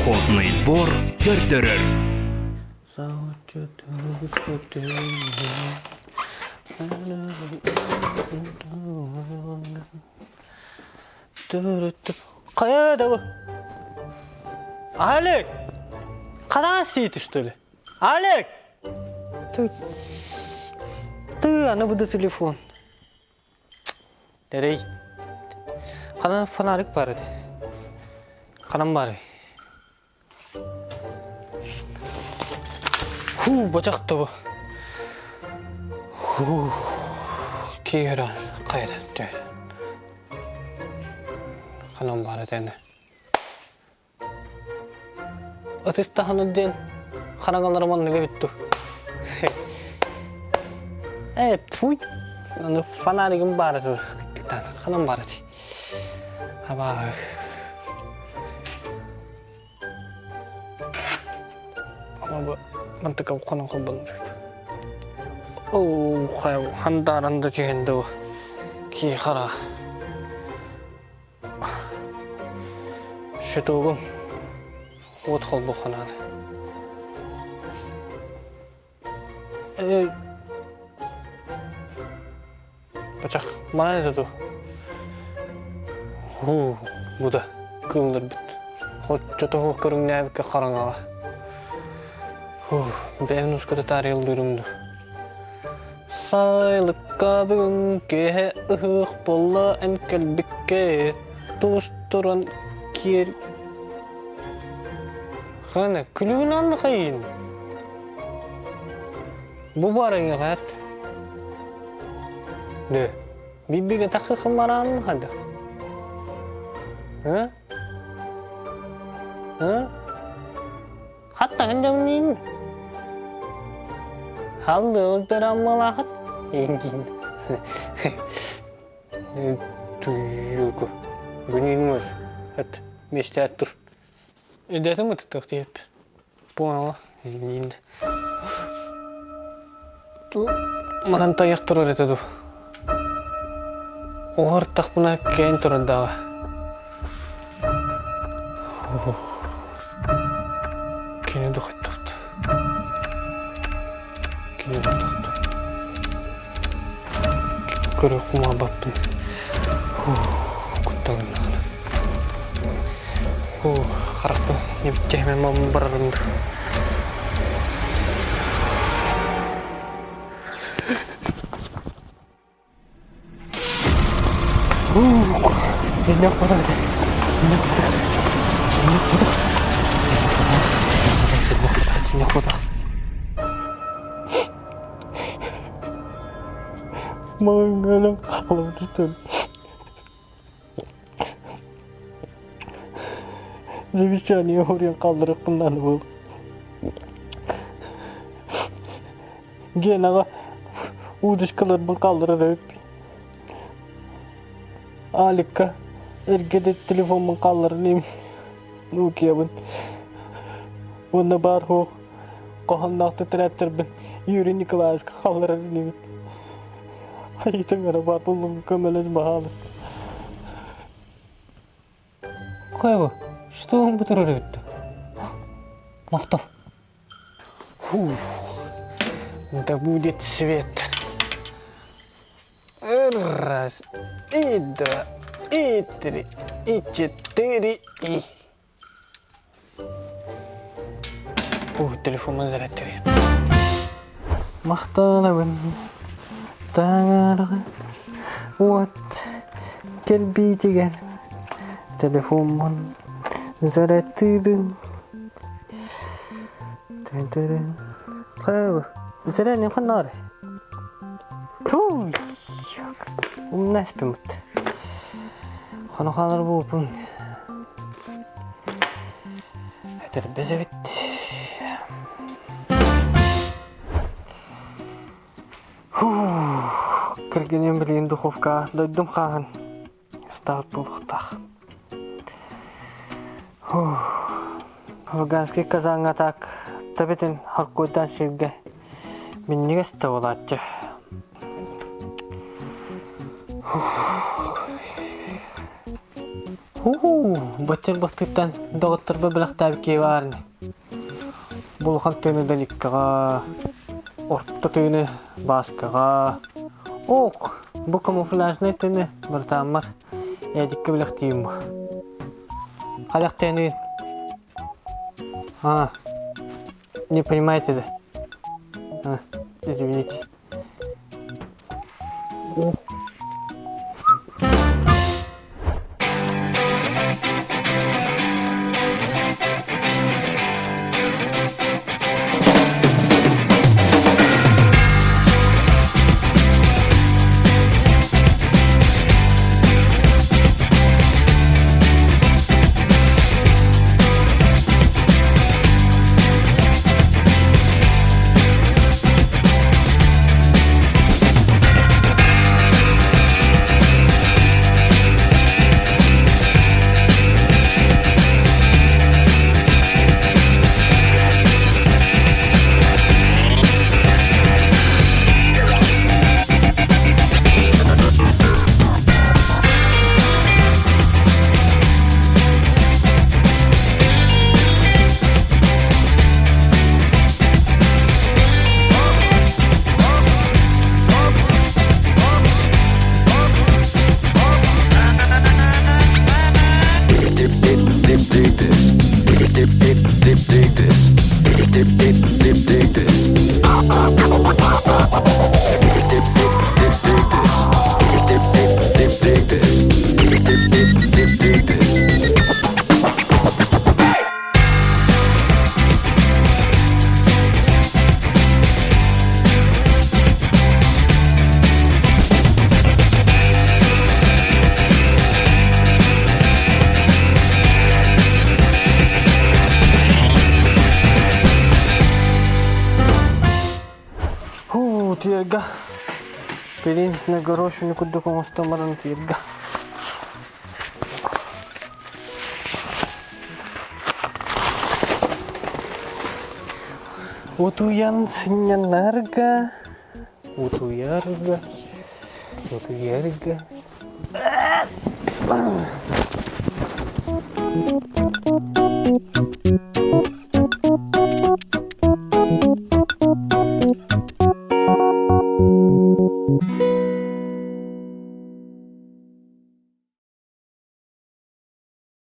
Походный двор көрдөрөр. Хайа да Алек! Хараҥа сии түстүлэ. Алек! Ты, ты, аны буду телефон. Эрэй. Ханан фонарик бар edi. Ханан бар. Ху, бачак да бу. Ху, киһиран кайда тү. Ханан бар edi. Ытыс таһыныр диэн хараҥаларым оннуга эбит дуу. Ээ, пуй, аны фонаригым баар этэ ханан баар этэй? Абааһы. Ама бу мантыка хонон холбонор. Оо, хайа хандааран да түһэн да бу. Кии хара. Щитогум уот холбуохха наада. Э, бачах манан этэ дуу? Һуу, бу да кыылларбыт. Хоччотоһуох көрүҥнээбиккэ хараҥаҕа. Һуу, бэйэм уската таарыйаллыырым дуу. Сайылыкка бүгүн киэһэ ыһыах буолла эн кэлбиккэ туус туран киэр Хана күлүгүн аллахайын Бу барыҥаҕат Дө бибигэ тахы хымараан хада Ы? Ы? Хаттаһын дьоҥниин Халлыыбыт быраммалаахыт иҥгин Туйуку Гүнүүнүмүз эт миэстээт тур Идэтин мытыттых диэп Поняла иҥгин Ту манан тайах турар этэ ду Уһартахпына кээн турар даҕа Кини духаттахт. Кини духаттахт. Көрөх кумаабаппын. Кутталыннаҕына. Харахпын небүттэһимэн мамын барарым ду. Маңгалым қалып түстім. Завещание орен қалдырықпыннан бұл. Генаға удочкаларбын қалдырар эбиппин. Аликка эргэ да телефоммун хаалларан им Нокиябын уонна баар суох хоһоонноох тэтэрээттэрбин Юрий Николаевичка хаалларар инибин. Айыытын эрэ баар буллум көмөлөс баһаалыста. Хайа что он бутурар эбит Махтал. Фух, да будет свет. Раз, и два, и три, и четыре, и... Ух, телефон зарядтери. Махтанабын таҥараҕа уот кэлбиитигэр телефоммун зарядтыыбын. Тэн-тэрэн. Зарядным ханнары. Туй! Умна испиммит. Хоно хаалар буолпун. Этэрбэс эбит. Кэргэним билигин духовка дойдум хааһын ыстаабыт буолуохтаах. Афганский казаҥҥа так табитин харкуйдаан сиргэ минньигэс да буолааччы. Уу, баччар бахтыттан доҕотторбор бэлэхтээбит киһи баар ини. Бу улахан тыыны Даниккаҕа, орто тыыны Бааскаҕа, ок, бу камуфляжнай тыыны братааммар Эдиккэ бэлэхтиим бу. Хайдах тыыныгын? А, не понимаете да? А, извините. О. Хуу, утуйарга. Принц на горошину курдук оҥостон баран утуйарга. Утуйан сынньанарга, утуйарга, утуйарга.